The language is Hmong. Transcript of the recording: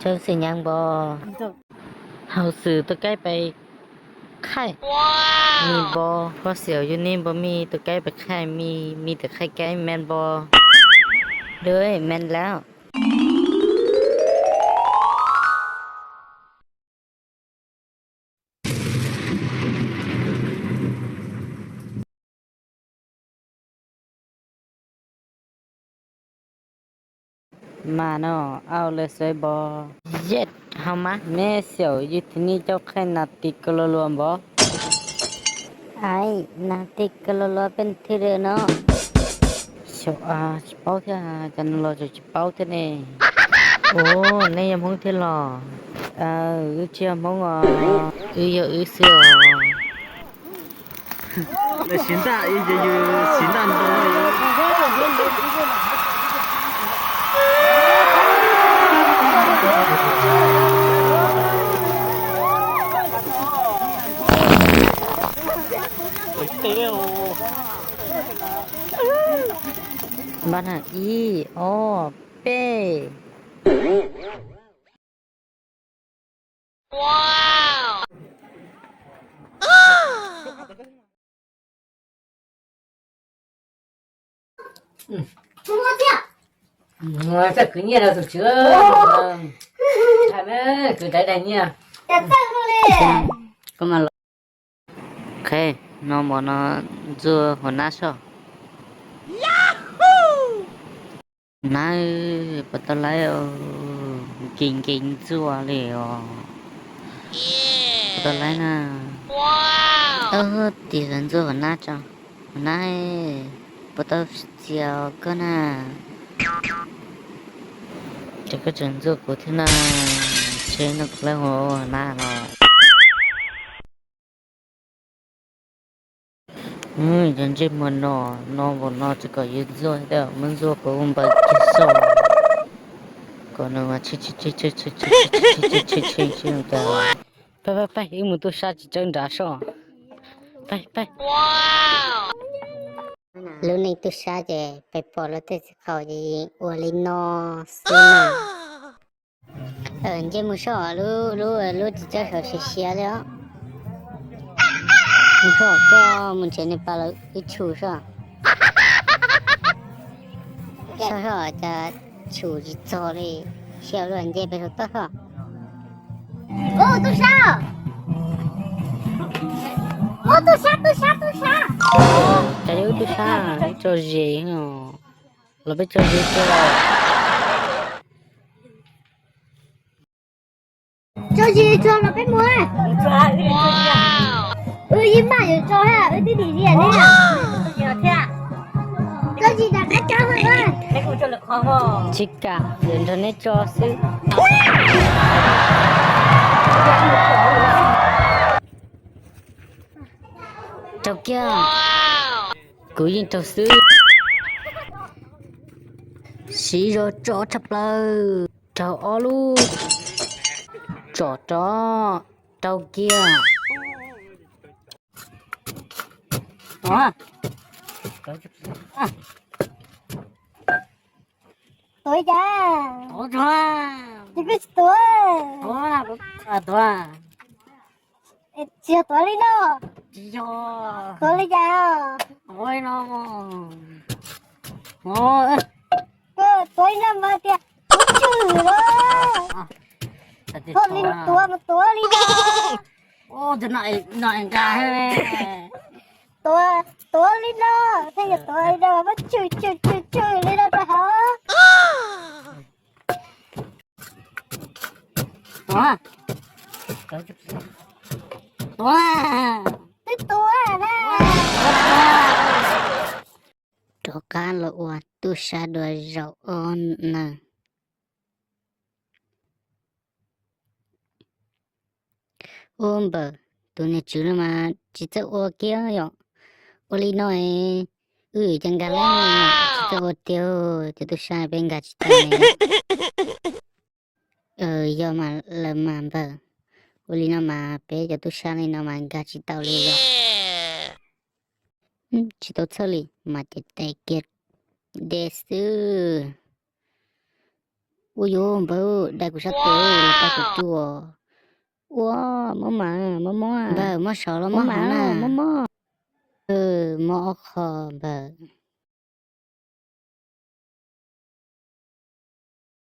Xyov xwm nyas npog. Hauv xwm tus kaib pes khaij. Mi npog, koj xyov yus niag npog mi tus kaib pes khaij mi, mi tus khaij kaib me npog. Dub me laub. Mas no, au lawv xuav npog. Yet, hau mas, neb xyaum yus thib nij coj qhaij nas ti kaw lua lua npog. Ai, nas ti kaw lua lua peb thwj lawm no. Xyaum, tsis paub thiab, cas no los tseem tsis paub thiab ne. Ua, neb yog Hmoob thiab los? Wb tsis yog Hmoob os, wb yog wb xwb os. Lawv siv ntaj, yus ces yus siv ntaj nroo. Npaj na, ib, ob, peb. Txoj kwv nyiaj rau tus tswv. Kwv daim daim nyiaj. Koj mas los. Qhe, no npog no ntxuaj hua nab soj. Nab, puas tau laib? Nkees nkees ntxuaj li os. Puas tau laib na? Tim lawv ntxuaj hua nab tso. Hua nab, puas tau txias koj na? Ces koj tseem ntxuaj kuv thiab na. Tsev no kuv laib hua nab no. Cov ntsej muag no, no npaum no tsis kom yus ntxuaj thiab, muab ntxuaj kuv npaws kiag soj. Kom nws mas tshee tshee tshee tshee tshee tshee tshee tshee tshee tshee cas. Pab pab pab, wb mus tuaj sab tsis tsawb nrad soj. Pab pab. Lub neej tuaj sab ces peb pom lub tej txiv qaub ces ua li no xwb na. Ntsej muag soj, lub lub tsis tsawb saud siav siav li os. Mus soj koj mus nrhiav niag pas lawv wb tshum soj. Soj soj cas tshum tsis txog li, siab luaj nce pes saum toj soj. Ub, tub sab! Ub, tub sab, tub sab, tub sab! Cas yog wb tub sab, tso zis, los peb tso zis tso. Tso zis tso los peb mus. Wb yeej maj yuav tso, wb twb dim ziam li. Tso zis nram qab cab. Tsis kam, yuav nrog neb tso xwb. Raug kiag. Kuv yeej raug xwb. Siv zog tso tshaj plaws. Raug ob lub. Tsom rov. Raug kiag. Tuav li cas? Ces koj tsis tuav. Tsis yog tuav li no. Tuav li cas? Koj tuav li no mas tias kuv tswm los. Tuav li no, tuav mas tuav li no. Tuav, tuav li no, thiaj yog tuav li no, muab tswm tswm tswm tswm li no rau hauv. Tuav, tuav, twb tuav na. Rov qab los ua tub sab dua zaum ob neeg. Ua npawm, tus niag tswv no mas tsis txawj ua kiag yom. Ua li no es wb yuav cia nkag lawm, tsis txawj ua tiag, cov tub sab peb nkag tsis tau ne. Yog mas lawm mas npawg, ua li no mas peb cov tub sab li no mas nkag tsis tau li yom. Tsis tau txhawj li mas ces tes kiag de xwb. Ua yuav npawg, dai kuv sab tes los pab kuv cuam. Ua, mob mas, mob mob. Npawg, mob saud los mob hauv na? Mob mob. Mob ob qho npawg.